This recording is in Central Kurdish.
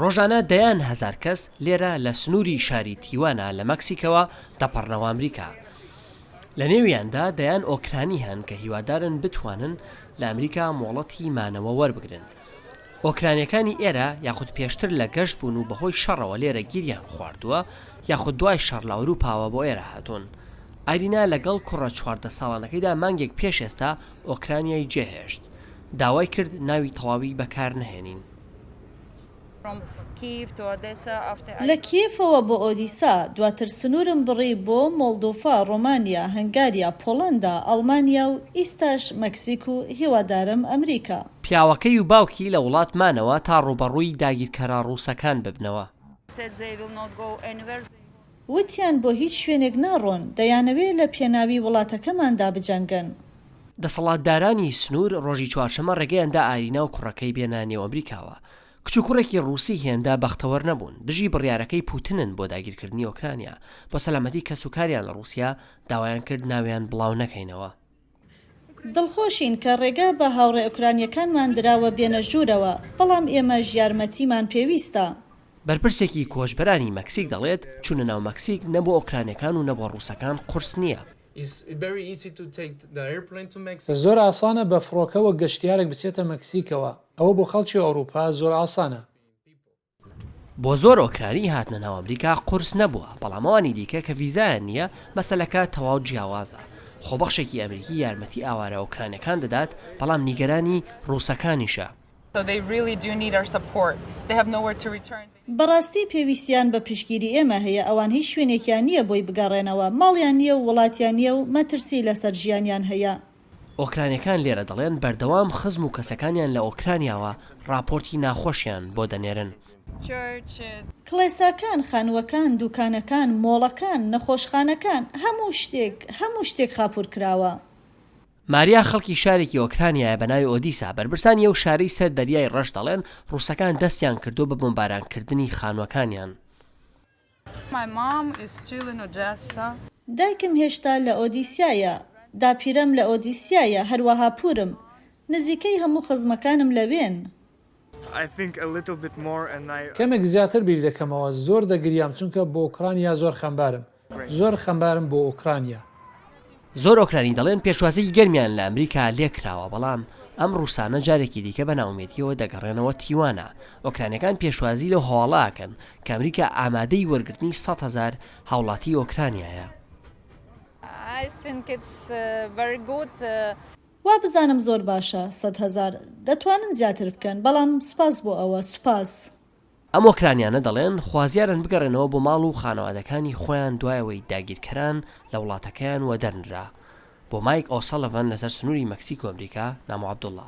ڕۆژانە دەیان هەزار کەس لێرە لە سنووری شاری تیوانا لە مەکسیکەوە دەپەڕنەوە ئەمریکا. لە نێویاندا دەیان ئۆکرانی هەن کە هیوادارن بتوانن لە ئەمریکا مۆڵەتی مانەوە وەربگرن. ئۆکرانیەکانی ئێرە یاخود پێشتر لە گەشت بوون و بەهۆی شەڕەوە لێرە گیریان خواردووە یاخود دوای شەڕ لە ئەوروپاوە بۆ ئێرە هاتوون. ئایرینا لەگەڵ کوڕە 14 ساڵانەکەیدا مانگێک پێش ئێستا ئۆکرانیای جێهێشت. داوای کرد ناوی تەواوی بەکار نەهێنین. لە کیێفەوە بۆ ئۆدیسا، دواتر سنوورم بڕی بۆ مۆڵدۆڤا، ڕۆمانیا، هەنگاریا، پۆڵەندا، ئەڵمانیا و ئیستاش مەکسیک و هیوادارم ئەمریکا. پیاوەکەی و باوکی لە وڵات مانەوە تا ڕووبەڕووی داگیرکەرە ڕووسەکان ببنەوە. وتیان بۆ هیچ شوێنێک ناڕۆن، دەیانەوێ لە پێناوی وڵاتەکەماندا بجەنگن. دەسەڵاتدارانی سنوور ڕۆژی چوارشەممە ڕێگەیان دا ئارینا و کوڕەکەی بێنە نێو ئەمریکاوە. کچ و کوڕێکی ڕووسی هێندە بەختەوەر نەبوون، دژی بڕیارەکەی پوتنن بۆ داگیرکردنی ئۆکرانیا. بۆ سەلامەتی کەسوکاریان لە ڕووسیا، داوایان کرد ناویان بڵاو نەکەینەوە. دڵخۆشین کە ڕێگا بە هاوڕێ ئۆکرانییەکانمان دراوە بێنە ژوورەوە، بەڵام ئێمەش یارمەتیمان پێویستە. بەرپرسێکی کۆچبەرانی مەکسیک دەڵێت، چوونە ناو مەکسیک نە بۆ ئۆکرانییەکان و نە بۆ ڕووسەکان قورس نییە. زۆر ئاسانە بە فڕۆکە وەک گەشتیارێک بچێتە مەکسیکەوە، ئەوە بۆ خەڵکی ئەوروپا زۆر ئاسانە. بۆ زۆر ئۆکرانی هاتنە ناو ئەمریکا قورس نەبووە، بەڵام ئەوانی دیکە کە ڤیزایان نییە مەسەلەکە تەواو جیاوازە. خۆبەخشێکی ئەمریکی یارمەتی ئاوارە ئۆکرانیەکان دەدات، بەڵام نیگەرانی ڕووسەکانیشە. بەڕاستی پێویستیان بە پشتگیری ئێمە هەیە، ئەوان هیچ شوێنێکیان نییە بۆی بگەڕێنەوە، ماڵیان نییە و وڵاتیان نییە و مەترسی لەسەر ژیانیان هەیە. ئۆکرانیەکان لێرە دەڵێن بەردەوام خزم و کەسەکانیان لە ئۆکرانیاوە ڕاپۆرتی ناخۆشیان بۆ دەنێرن. کڵێساکان، خانووەکان، دوکانەکان، مۆڵەکان، نەخۆشخانەکان، هەموو شتێک، هەموو شتێک خاپوور کراوە. ماریا خەڵکی شارێکی ئۆکرانیایە بە ناوی ئۆدیسا، بەرپرسانی ئەو شارەی سەر دەریای ڕەش دەڵێن ڕووسەکان دەستیان کردووە بە بۆمبارانکردنی خانووەکانیان. دایکم هێشتا لە ئۆدیسیایە، داپیرەم لە ئۆدیسیایە، هەروەها پوورم. نزیکەی هەموو خزمەکانم لەوێن. کەمێک زیاتر بیر دەکەمەوە، زۆر دەگریام چونکە بۆ ئۆکرانیا زۆر خەمبارم. زۆر خەمبارم بۆ ئۆکرانیا. زۆر ئۆکرانی دەڵێن پێشوازیی گەرمیان لە ئەمریکا لێکراوە، بەڵام ئەم ڕووسانە جارێکی دیکە بە نائومێدییەوە دەگەڕێنەوە تیوانا. ئۆکرانییەکان پێشوازی لەو هەواڵە ئەکەن کە ئەمریکا ئامادەی وەرگرتنی 100,000 هاوڵاتیی ئۆکرانیایە. وابزانم زۆر باشە، 100,000، دەتوانن زیاتر بکەن، بەڵام سوپاس بۆ ئەوە، سوپاس. ئەم ئۆکرانیانە دەڵێن خوازیارن بگەڕێنەوە بۆ ماڵ و خانەوادەکانی خۆیان دوای ئەوەی داگیرکەران لە وڵاتەکەیان وەدەرنرا. بۆ مایک ئۆسەڵڤەن لەسەر سنووری مەکسیک و ئەمریکا، نامۆ عەبدوڵڵا.